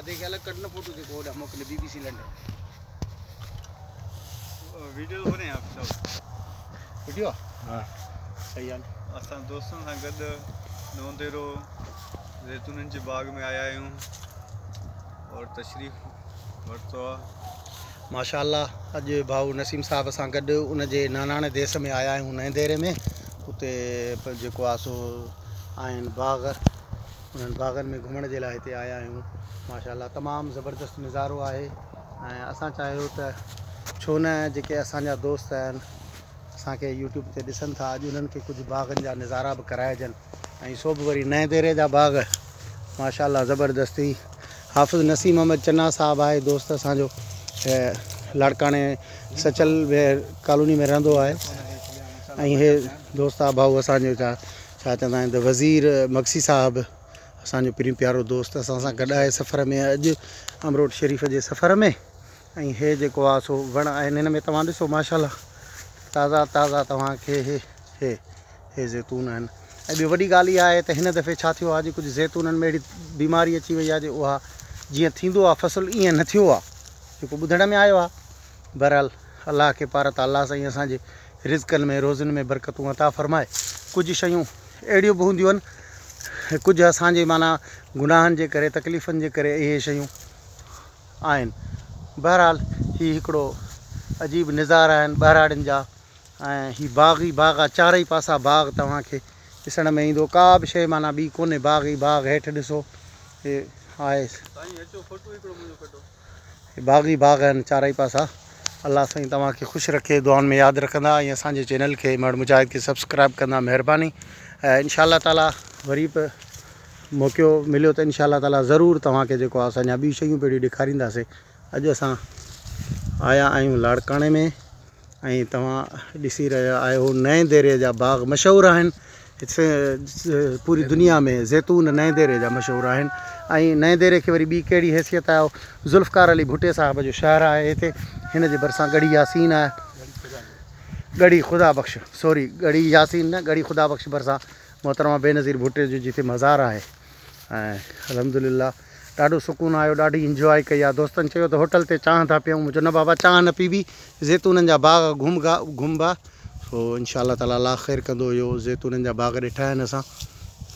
ادي کي الڳ ڪڍ نه فوٽو جيڪو هوڏانهن موڪلي بي بي سي لنڊن. ويڊيو بني آپ صاحب. وڊيو آ ها صحيح آ نه. اسان دوستن سان گڏ نئون ديرو زيتونن جي باغ ۾ آيا آهيون اور تشريف ورتو آ. ماشاء الله اڄ ڀائو نسيم صاحب سان گڏ ان جي ناناڻي ديس ۾ آيا آهيون نئين ديري ۾ اتي جيڪو آ سو آهن باغ انهن باغن ۾ گهمڻ جي لاء هتي آيا آهيون ماشاء الله تمام زبردست نظارو آهي ۽ اسان چاهيو ته ڇو نه جيڪي اسان جا دوست آهن اسان کي يوٽيوب تي ڏسن ٿا اڄ انهن کي ڪجهه باغن جا نظارا به ڪرائجن ۽ سو به وري نئين ديري جا باغ ماشاء الله زبردست هي حافظ نسيم احمد چنا صاحب آهي دوست اسان جو لاڙڪاڻي سچل ڪالوني ۾ رهندو آهي ۽ هي دوست آ ڀائو اسان جو ڇا ڇا چوندا آهن ته وزير مگسي صاحب اسان جو پرين پيارو دوست اسان سان گڏ آهي سفر ۾ اڄ امروٽ شريف جي سفر ۾ ۽ هي جيڪو آ سو وڻ آهن هن ۾ توهان ڏسو ماشاءالله تازا تازا توهان کي هي هي هي زيتون آهن ۽ ٻيو وڏي ڳالهه اها آهي ته هن دفعي ڇا ٿيو آهي جي ڪجهه زيتونن ۾ اهڙي بيماري اچي وئي آهي جي اها جيئن ٿيندو آهي فصل ائين نه ٿيو آهي جيڪو ٻڌڻ ۾ آيو آهي بهرحال الله کي پارت الله سائين اسان جي رزقن ۾ روزين ۾ برڪتون عطا فرمائي ڪجهه شيون اهڙيون به هونديون آهن ڪجهه اسان جي معنيٰ گناهن جي ڪري تڪليفن جي ڪري اهي شيون آهن بهرحال هي هڪڙو عجيب نظارا آهن ٻهراڙين جا ۽ هي باغ ئي باغ آ چارئي پاسا باغ توهان کي ڏسڻ ۾ ايندو ڪا به شيء معنيٰ ٻي ڪونهي باغ ئي باغ هيٺ ڏسو هي آهي. سائين اچو فوٽو هڪڙو منهنجو ڪڍو. هي باغ ئي باغ آهن چارئي پاسا الله سائين توهان کي خوش رکي دعائن ۾ ياد رکندا ۽ اسان جي چينل کي مهڙ مجاهد کي سبسڪرائب ڪندا مهرباني ۽ انشاء الله تعالي وري به موقعو مليو ته انشاء الله تعالي ضرور توهان کي جيڪو آهي اسان جا ٻيون شيون به اهڙيون ڏيکارينداسي اڄ اسان آيا آهيون لاڙڪاڻي ۾ ۽ توهان ڏسي رهيا آهيو نئين ديري جا باغ مشهور آهن پوري دنيا ۾ زيتون نئين ديري جا مشهور آهن ۽ نئين ديري کي وري ٻي ڪهڙي حيثيت آهي ذوالفقار علي ڀٽي صاحب جو شهر آهي هتي هن جي ڀرسان ڳڙهي ياسين آهي ڳڙهي خدا بخش سوري ڳڙهي ياسين نه ڳڙهي خدا بخش ڀرسان محترمه بينظير ڀٽي جو جتي مزار آهي ۽ الحمدلله ڏاڍو سڪون آيو ڏاڍي انجواء ڪئي آ دوستن چيو ته هوٽل تي چانهه ٿا پيئون مون چيو نه بابا چانهه نه پيبي زيتونن جا باغ گهمبا سو انشاء الله تعالي الله خير ڪندو اهو زيتونن جا باغ ڏٺا آهن اسان.